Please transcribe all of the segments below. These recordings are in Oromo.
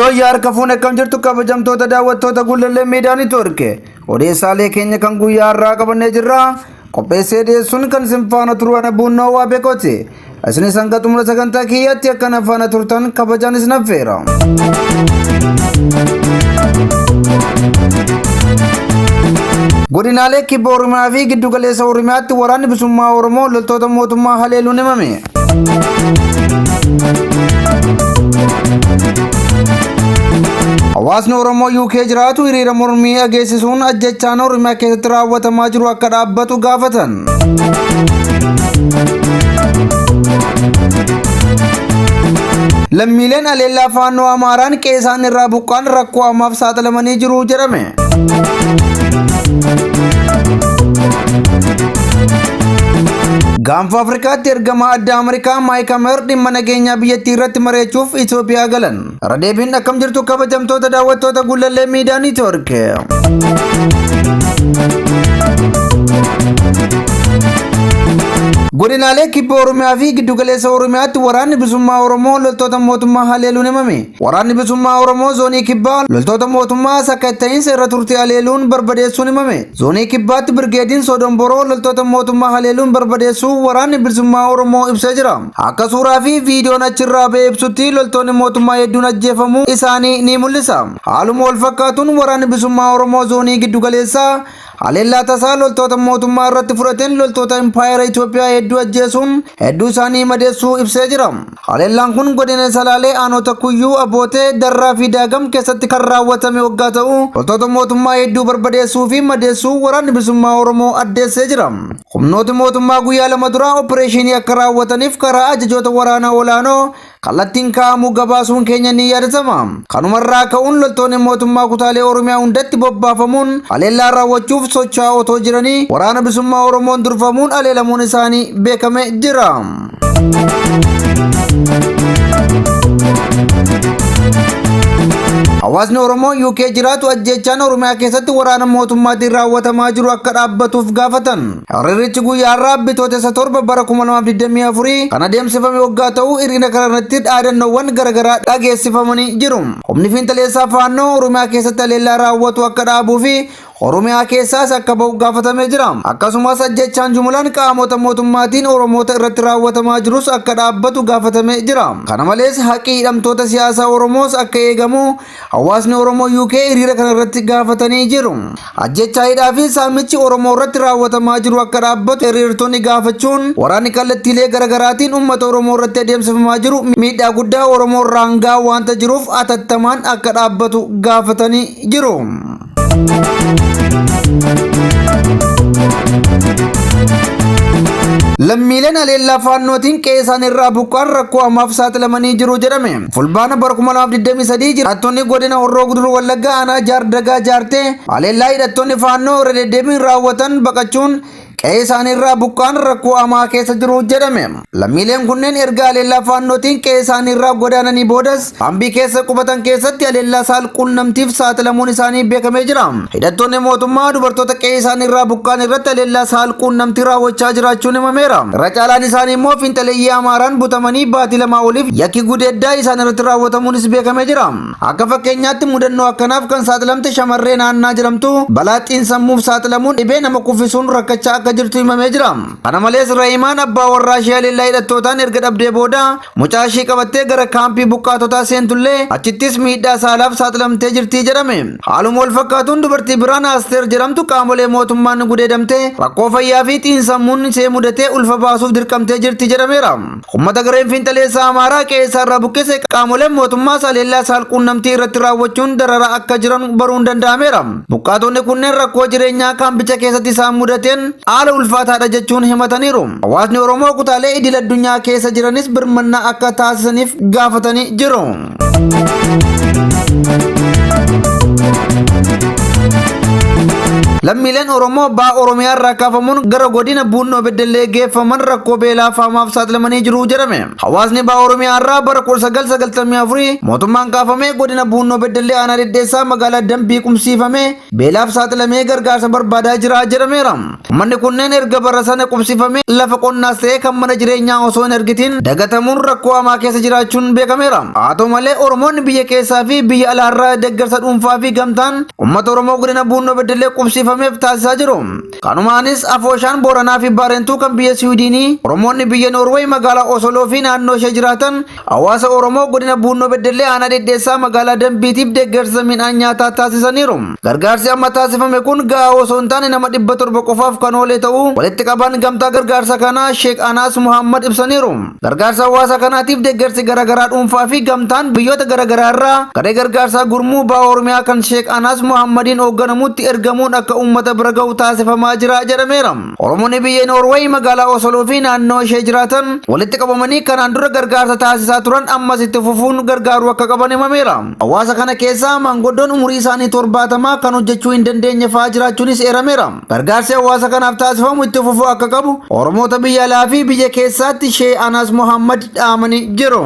Yooyyaa harka fuune akkam jirtu kabajamtoota daawwattoota Gullallee Miidiyaa Neetwoork. Odeessaalee keenya kan guyyaa har'aa qabannee jirra. Qopheessee dhiyeessuun kan isin faana turu ana Buunnoo Waabekooti. Isinis hanga xumura sagantaa kiyyaatti akka na faana turtan kabajaan isin affeera. Godinaalee Kibba Oromiyaa fi Giddugaleessa Oromiyaatti waraanni bilisummaa Oromoo loltoota mootummaa haleeluun himame. Hawaasni Oromoo UK jiraatu hiriira mormii dhageessisuun ajjechaan Oromiyaa keessatti raawwatamaa jiru akka dhaabbatu gaafatan. Lammiileen haleellaa faannoo Amaaraan qe'ee isaan irraa buqqaan rakkoo hamaaf saaxilamanii jiru jedhame. Gaanfa Afrikaatti ergamaa addaa Ameerikaa Maayik Hamer dhimma nageenyaa biyyattii irratti mari'achuuf Itoophiyaa galan. Irra deebiin akkam jirtu kabajamtoota daawwattoota Gullallee Miidiyaa Neetwoork. Godinaalee Kibba Oromiyaa fi Giddugaleessa Oromiyaatti waraanni bilisummaa Oromoo loltoota mootummaa haleeluun himame. Waraanni Bilisummaa Oromoo Zoonii Kibbaa loltoota mootummaa sakatta'iinsa irra turte haleeluun barbadeessuun himame. Zoonii Kibbaatti Birgeediin Sodomboroo loltoota mootummaa haleeluun barbadeessuu Waraanni Bilisummaa Oromoo ibsee jira. Akka suuraa fi viidiyoon achirraa ba'e ibsutti loltoonni mootummaa hedduun ajjeefamuu isaanii ni mul'isa. Haaluma walfakkaatuun Waraanni Bilisummaa Oromoo Zoonii Giddugaleessaa Haleellaa tasaa loltoota mootummaa irratti fudhateen loltoota impaayera Itoophiyaa hedduu ajjeesuun hedduu isaanii madeessuu ibsee jira. Haleellaan kun godina Salaalee aanota Kuyyuu, Abootee, Darraa fi Daagam keessatti kan raawwatame waggaa ta'u loltoota mootummaa hedduu barbadeessuu fi madeessuu waraanni bilisummaa Oromoo addeessee jira. Humnooti mootummaa guyyaa lama dura opereeshinii akka raawwataniif karaa ajajoota waraanaa olaanoo kallattiin kaa'amuu gabaasuun keenya ni yaadatama. Kanumarraa ka'uun loltoonni mootummaa kutaalee Oromiyaa hundatti bobbaafamuun haleellaa raawwachuuf socho'aa otoo jiranii waraana bilisummaa Oromoon durfamuun haleelamuun isaanii beekame jira. Hawaasni Oromoo UK jiraatu ajjeechaan Oromiyaa keessatti waraana mootummaatiin raawwatamaa jiru akka dhaabbatuuf gaafatan. Hiriirichi guyyaa har'aa Bitootessa 7 bara 2024 kan adeemsifame waggaa ta'u hiriira kana irratti dhaadannoowwan garaagaraa dhageessifamanii jiru. Humni fiinxaleessaa Faannoo Oromiyaa keessatti haleellaa raawwatu akka dhaabuu fi Oromiyaa keessaas akka ba'u gaafatamee jira. Akkasumas ajjechaan jumulaan qaamota mootummaatiin Oromoota irratti raawwatamaa jirus akka dhaabbatu gaafatamee jira. Kana malees haqi hidhamtoota siyaasaa Oromoos akka eegamu hawaasni Oromoo UK hiriira kana irratti gaafatanii jiru. Ajjechaa hidhaa fi saamichi Oromoo irratti raawwatamaa jiru akka dhaabbatu hiriirtonni gaafachuun waraanni kallattiilee garagaraatiin uummata Oromoo irratti adeemsifamaa jiru miidhaa guddaa Oromoo irraan gahaa waanta jiruuf atattamaan akka dhaabbatu gaafatanii jiru. Lammiileen haleellaa faannootiin qe'ee isaanii irraa buqqa'an rakkoo hamaaf saaxilamanii jiru jedhame. Fulbaana bara 2023 jiraattonni godina Horroo Guduruu Wallaggaa aanaa Jaardagaa Jaartee haleellaa hidhattoonni faannoo irra deddeebiin raawwatan baqachuun qe'ee isaanii irraa buqqa'an rakkoo hamaa keessa jiru jedhame. Lammiileen kunneen erga haleellaa faannootiin qe'ee isaanii irraa godaananii boodas kaambii keessa qubatan keessatti haleellaa saal-quunnamtiif saaxilamuun isaanii beekamee jira. Hidhattoonni mootummaa dubartoota qe'ee isaanii irraa buqqa'an irratti haleellaa saal-quunnamtii raawwachaa jiraachuun himameera. Irra caalaan isaanii immoo fiinxaleeyyii Amaaraan butamanii baatii lamaa oliif yakki gudeeddaa isaan irratti raawwatamuunis beekamee jira. Akka fakkeenyaatti mudannoo akkanaaf kan saaxilamte shamarree Naannaa jedhamtu balaa xiinsammuuf saaxilamuun dhibee nama kuffisuun rakkachaa akka jirtu himamee jira. Kana malees Rahimaan abbaa warraa ishee haleellaa hidhattootaan erga dhabdee booda mucaa ishee qabattee gara kaampii buqqaatotaa seentullee achittis miidhaa saalaaf saaxilamtee jirti jedhame. Haaluma wal fakkaatuun dubartii biraan Asteer jedhamtu qaamolee mootummaan gudeedamtee rakkoo fayyaa fi xiinsammuun ishee mudatee ulfa baasuuf dirqamtee jirti jedhameera. Uummata gareen fiinxaleessaa Amaaraa qe'ee isaarraa buqqise qaamoleen mootummaas haleellaa saalquunnamtii irratti raawwachuun dararaa akka jiran baruun danda'ameera. Buqqaatonni kunneen rakkoo jireenyaa kaampicha keessatti isaan mudateen haala ulfaataadha jechuun himataniiru. Hawaasni Oromoo kutaalee idil addunyaa keessa jiranis birmannaa akka taasisaniif gaafatanii jiru. Lammiileen Oromoo baha Oromiyaa irraa kaafamuun gara godina Buunnoo Beddellee geeffaman rakkoo beelaa fi hamaaf saaxilamanii jiru jedhame. Hawaasni baha Oromiyaa irraa bara 1994 mootummaan kaafamee godina Buunnoo Beddellee aanaa Dhidheessaa magaalaa Dambii qubsiifamee beelaaf saaxilamee gargaarsa barbaadaa jira jedhameera. Uummanni kunneen erga bara sana qubsiifamee lafa qonnaas ta'ee kan mana jireenyaa osoo hin argitin dagatamuun rakkoo hamaa keessa jiraachuun beekameera. Haa ta'u malee Oromoonni biyya keessaa fi biyya alaarraa deeggarsa dhuunfaa fi gamtaan uummata Oromoo godina Buunnoo Beddellee qubsiifameef taasisaa jiru. Kanumaanis Afooshaan Booranaa fi Baarentuu kan biyya Siwiidinii, Oromoonni biyya Noorweey magaalaa Osoloo fi naannoo ishee jiraatan hawaasa Oromoo godina Buunnoo Beddellee aanaa Dhedheessaa magaalaa Dambiitiif deeggarsa midhaan nyaataa taasisaniiru. Gargaarsi amma taasifame kun gahaa osoo hin taane nama 700 qofaaf kan oole ta'uu walitti qabaan gamtaa gargaarsa kanaa Sheek Anaas Muhammad ibsaniiru. Gargaarsa hawaasa kanaatiif deeggarsi garaagaraa dhuunfaa fi gamtaan biyyoota garaagaraa irraa garee gargaarsaa gurmuu baha Oromiyaa kan Sheek Anaas Muhammadiin hoogganamutti ergamuun akka uummata bira gahu taasifamaa jira jedhameera. Oromoonni biyya Noorweey magaalaa Osoloo fi naannoo ishee jiraatan walitti qabamanii kanaan dura gargaarsa taasisaa turan ammas itti fufuun gargaaruu akka qaban himameera. Hawaasa kana keessaa maanguddoon umurii isaanii 70 kan hojjechuu hin dandeenye fa'aa jiraachuunis eerameera. Gargaarsi hawaasa kanaaf taasifamu itti fufuu akka qabu Oromoota biyya alaa fi biyya keessaatti Shee Anaas Muhammad dhaamanii jiru.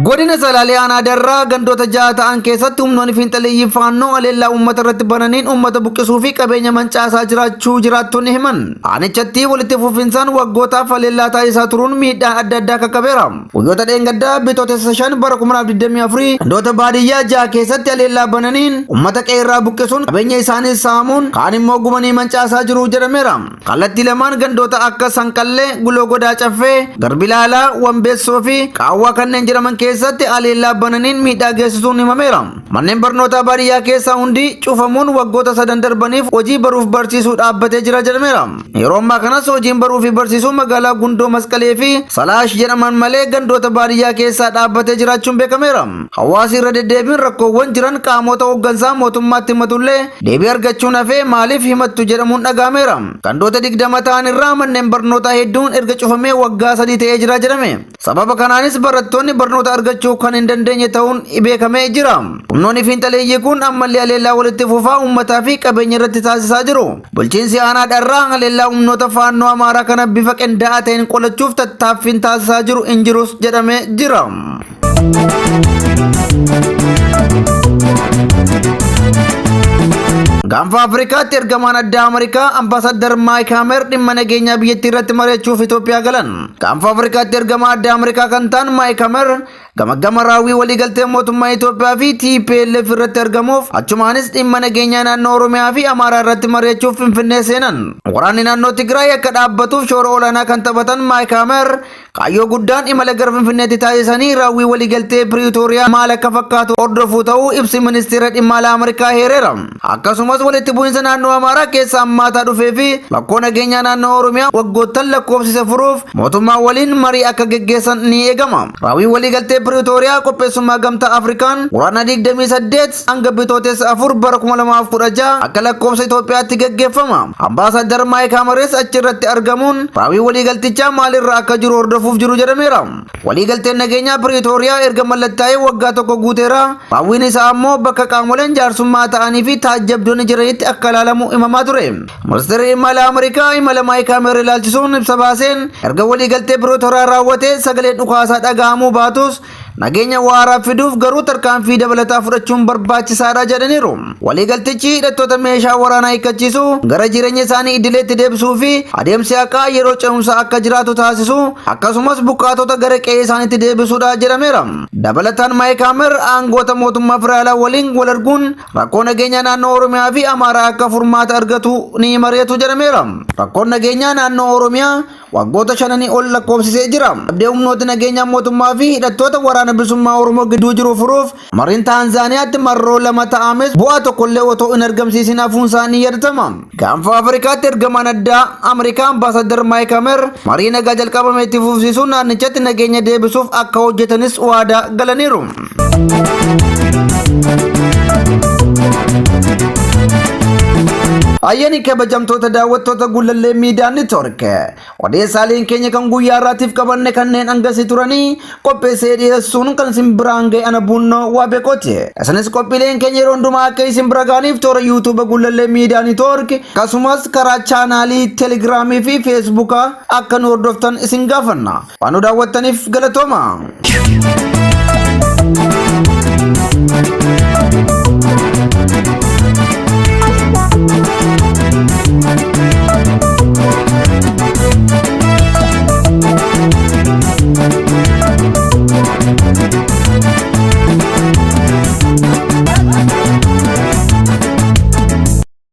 Godina Salaalee Aanaa Darraa gandoota ja'a ta'an keessatti humnoonni fiinxaleeyyii faannoo haleellaa uummata irratti bananiin uummata buqqisuu fi qabeenya mancaasaa jiraachuu jiraattonni himan. Aanichatti walitti fufinsaan waggootaaf haleellaa taasisaa turuun miidhaan adda addaa qaqqabeera. Guyyoota dheengaddaa Bitootessa 5 bara 2024 gandoota baadiyyaa ja'a keessatti haleellaa bananiin uummata qe'eerraa buqqisuun qabeenya isaanii saamuun kaan immoo gubanii mancaasaa jiru jedhameera. Kallattii lamaan gandoota akka Sanqallee, Guloo Godaa Caffee, Garbilaalaa, Wambeessoo fi Qaawwaa kanneen jedhaman keessatti haleellaa bananiin miidhaa geessisuun himameera. Manneen barnootaa baadiyyaa keessaa hundi cufamuun waggoota sadan darbaniif hojii baruuf barsiisuu dhaabbatee jira jedhameera. Yeroo ammaa kanas hojiin baruu fi barsiisuu magaalaa Gundoo Masqalee fi Salaash jedhaman malee gandoota baadiyyaa keessaa dhaabbatee jiraachuun beekameera. Hawaasi irra deddeebiin rakkoowwan jiran qaamota hooggansaa mootummaatti himatullee deebii argachuun hafee maaliif himattu jedhamuun dhaga'ameera. Gandoota 20 ta'an irraa manneen barnootaa hedduun erga cufamee waggaa 3 ta'ee jira jedhame. Sababa kanaanis barattoonni barnoota argachuu kan hin dandeenye ta'uun beekamee jira. Humnoonni fiinxaleeyyii kun ammallee haleellaa walitti fufaa uummataa fi qabeenya irratti taasisaa jiru. Bulchiinsi aanaa Dharraa haleellaa humnoota faannoo Amaaraa kana bifa qindaa'aa ta'een qolachuuf tattaaffiin taasisaa jiru hin jirus jedhamee jira. Gaanfa Afrikaatti ergamaan addaa Ameerikaa Ambaasaddar Maayik Hamer dhimma nageenyaa biyyattii irratti mari'achuuf Itoophiyaa galan. Gaanfa Afrikaatti ergamaa addaa Ameerikaa kan ta'an Maayik Hamer gamaggama raawwii waliigaltee mootummaa Itoophiyaa fi TPLF irratti argamuuf achumaanis dhimma nageenyaa naannoo Oromiyaa fi Amaaraa irratti mari'achuuf Finfinnee seenan. Waraanni naannoo Tigraay akka dhaabbatuuf shoora olaanaa kan taphatan Maayik Hamer Kaayyoo guddaan imala gara Finfinneetti taasisanii raawwii waliigaltee Piriitooriyaa maal akka fakkaatu hordofuu ta'uu ibsi ministeera dhimma alaa Ameerikaa heereera. Akkasumas walitti bu'iinsa naannoo Amaaraa keessa hammaataa dhufee fi rakkoo nageenyaa naannoo Oromiyaa waggoottan lakkoofsise furuuf mootummaa waliin marii akka geggeessan ni eegama. Raawwiin waliigaltee Piriitooriyaa qopheessummaa Gamtaa Afrikaan Guraandhala 28 hanga Bitootessa 4 bara 2016 akka lakkoofsa Itoophiyaatti gaggeeffama. Ambaasaddar Maayik Hamarees achirratti argamuun raawwii waliigaltichaa maalirra akka jiru hordofuuf jiru jedhameera. Waliigalteen nageenyaa Piriitooriyaa erga mallattaa'ee waggaa tokko guuteera. Raawwiin isaa ammoo bakka qaamoleen jaarsummaa ta'anii fi taajjabdoonni jiranitti akka ilaalamu himamaa ture. Ministeerri dhimma alaa Ameerikaa imala Maayik Hamer ilaalchisuun ibsa baaseen erga waliigaltee Piriitooriyaa raawwatee sagaleen dhukaasaa dhaga'amuu baatus Nageenya waaraa fiduuf garuu tarkaanfii dabalataa fudhachuun barbaachisaadha jedhaniiru. Waliigaltichi hidhattoota meeshaa waraanaa hiikkachiisuu, gara jireenya isaanii idileetti deebisuu fi adeemsi haqaa yeroo ce'umsaa akka jiraatu taasisuu akkasumas buqqaatota gara qe'ee isaaniitti deebisuudha jedhameera. Dabalataan Maayik Hamer aangoota mootummaa federaalaa waliin wal arguun rakkoo nageenyaa naannoo Oromiyaa fi Amaaraa akka furmaata argatu ni mari'atu jedhameera. Rakkoon nageenyaa naannoo Oromiyaa waggoota shananii ol lakkoofsisee jira. Dhabdee humnoota nageenyaa mootummaa fi hidhattoota waraana bilisummaa Oromoo gidduu jiru furuuf mariin Taanzaaniyaatti marroo lama ta'ames bu'aa tokkollee otoo hin argamsiisin hafuun isaa ni yaadatama. Gaanfa Afrikaatti ergamaan addaa Ameerikaa Ambaasaddar Maayik Hamer marii nagaa jalqabame itti fufsiisuun naannichatti nageenya deebisuuf akka hojjetanis waadaa galaniiru. Ayyani kabajamtoota daawwattoota Gullallee Miidiyaa Network, odeessaaleen keenya kan guyyaa irraatiif qabanne kanneen hangasii turanii, qopheessee dhiyeessuun kan isin biraan ga'e ana Bunnoo waa beekooti. Isinis qophiileen keenya yeroo hundumaa akka isin bira ga'aniif toora YouTube Gullallee Miidiyaa Network akkasumas karaa chaanaalii Telegiraamii fi Feesbuukaa akka nu hordoftan isin gaafanna. Waan nu daawwattaniif galatooma.